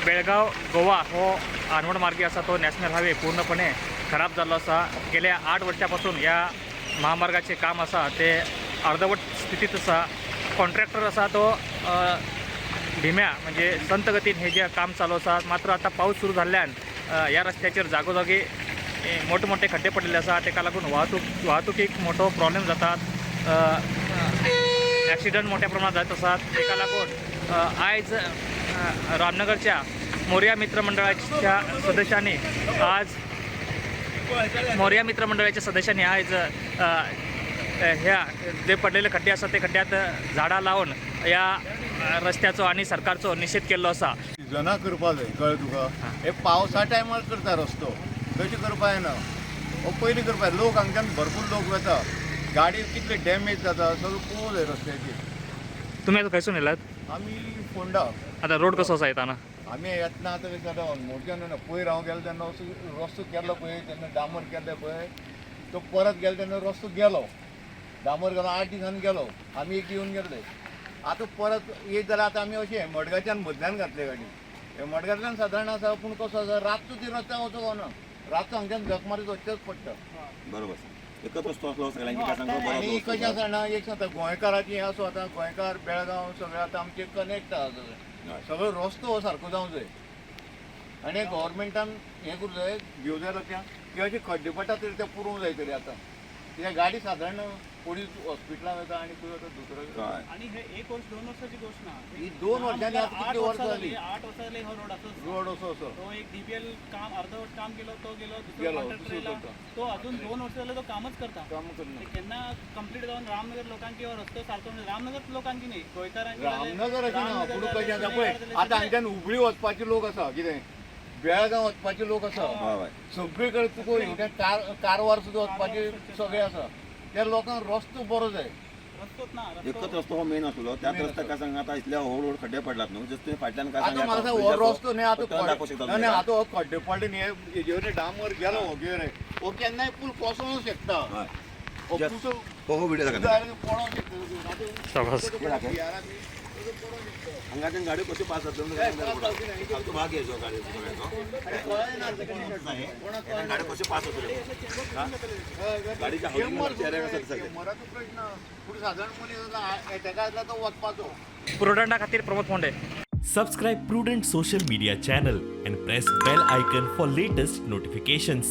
बेळगांव गोवा हो आनवड मार्गी आसा तो नॅशनल हायवे पूर्णपणे खराब जाल्लो आसा. गेल्या 8 वर्सां पासून ह्या महामार्गाचें काम आसा ते अर्दवट स्थितीत आसा. कॉन्ट्रॅक्टर आसा तो धिम्या म्हणजे संत गतीन हे जे काम चालू आसा. मात्र आतां पावस सुरू जाल्ल्यान ह्या रस्त्याचेर जागोजागी मोठे मोठे खड्डे पडिल्ले आसा. ताका लागून वाहतुकीक मोठो प्रॉब्लेम जातात, ॲक्सिडंट मोठ्या प्रमाणात जायत आसात. ताका लागून आयज रामनगरच्या मोरया मित्र मंडळाच्या सदस्यांनी आज मोरया मित्र मंडळाच्या सदस्यांनी आज ह्या जे पडलेले खड्डे आसात ते खड्ड्यात झाडां लावन ह्या रस्त्याचो आनी सरकारचो निशेध केल्लो आसा. सिजना करपा जाय, कळ्ळें तुका? हे पावसा टायमार करता रस्तो, तशें करपा जायना. हो पयलीं करपा जाय. लोक हांगच्यान भरपूर लोक वता, गाडी कितले डॅमेज जाता, सगळें पळोवंक जाय रस्त्याचेर. तुमी आतां खंयसून येयलात? आमी फोंडा. आतां रोड कसो आसा येताना? आमी येतना आतां कितें जाता, मोडच्यान न्हू, पयर हांव गेलो तेन्ना असो रस्तो केल्लो पळय, तेन्ना डांबर केल्ले पळय, तो परत गेलो तेन्ना रस्तो गेलो, डांबर गेलो, 8 दिसांनी गेलो. आमी एक येवन गेल्ले. आतां परत येत जाल्यार आतां आमी अशें मडगांवच्यान मदल्यान घातले गाडी. हे मडगांतल्यान सादारण आसा, पूण कसो आसा, रातचो ती रस्त्यार वचूंक गावना, रातचो हांगच्यान झक मारीत वचचेंच पडटा. बरोबर सर, एकच रस्तो असलो सगळ्यांची काय सांगतो बरो. आनी कशें आसा जाणा, एक सांगता, गोंयकाराची हें आसूं, आतां गोंयकार बेळगांव सगळें आतां आमचें कनेक्ट आसा सगळें. सगळो रस्तो हो सारको जावंक जाय आनी गव्हर्मेंटान हें करूंक जाय, घेवंक जाय लक्षां की अशे खड्डे पडटा तरी ते पुरोवंक जाय तरी आतां, कित्याक गाडी सादारण पोलीस हॉस्पिटलान वता आनी खंय वता दुसरो. हय. आणि हे एक वर्ष 2 वर्षाची गोष्ट ना. ही 2 वर्षांनी आता आठ कितली वर्सां झाली? जाली? 8 वर्सां जाली हो रोड असोच. रोड असो असो. तो एक डीपीएल काम अर्धवट काम गेलो, तो गेलो, दुसरो गेलो, कॉन्ट्रॅक्टर दुसरो येयला, करता. तो अजून 2 वर्ष झाले तो कामच करता. काम करना. ते केन्ना कंप्लीट जावन रामनगर लोकांकी हो रस्तो सारको म्हणजे रामनगर लोकांकी न्ही, गोंयकारांकी जाले, रामनगर अशें ना, रामनगर पूण जाले, कशें आसा सुनेगार पळय, जाले, आतां सगळे. हांगच्यान हुबळी वचपाचे लोक आसा, कितें बेळगांव वचपाचे लोक आसा, हय हय. सगळे कडेन तुका हेवटेन कारवार सुद्दां वचपाचे सगळे आसा. त्या लोकांक रस्तो बरो जाय. रस्तोच ना रस्तो. एकच रस्तो हो मेन असलो, त्याच Main रस्त्याक काय सांगा, आता इतले व्हड व्हड खड्डे पडलात न्हू, जस्ट तुवें फाटल्यान काय आतां सांगा, म्हाका सांग, हो रस्तो न्ही आतां टर्न दाखोवंक शकता ना तुमी. ना, आतां हो खड्डे पडले न्ही, हेजेर डांबर गेलो हो घेवन, हो केन्नाय पूल कोसळूंक शकता. हय. हो Just- पूल हो हो, व्हिडिओ दाखय. पडोंक शकता. शाबास. हांगाच्यान गाडयो कश्यो पास जातल्यो? हय, पास जावची ना. फालतू भाग घ्यायचो गाडयेचो सगळ्याचो. कळना कोणाक. गाड्यो कश्यो पास जातल्यो गाडीच्या हावजींग चेहऱ्याक आसा सगळे. चेंबराचो प्रश्न, पूण सादारण मनीस एटॅका येतला तो वचपाचो. प्रुडंटा खातीर प्रमोद फोंडे. Subscribe Prudent Social Media channel and press bell icon for latest notifications.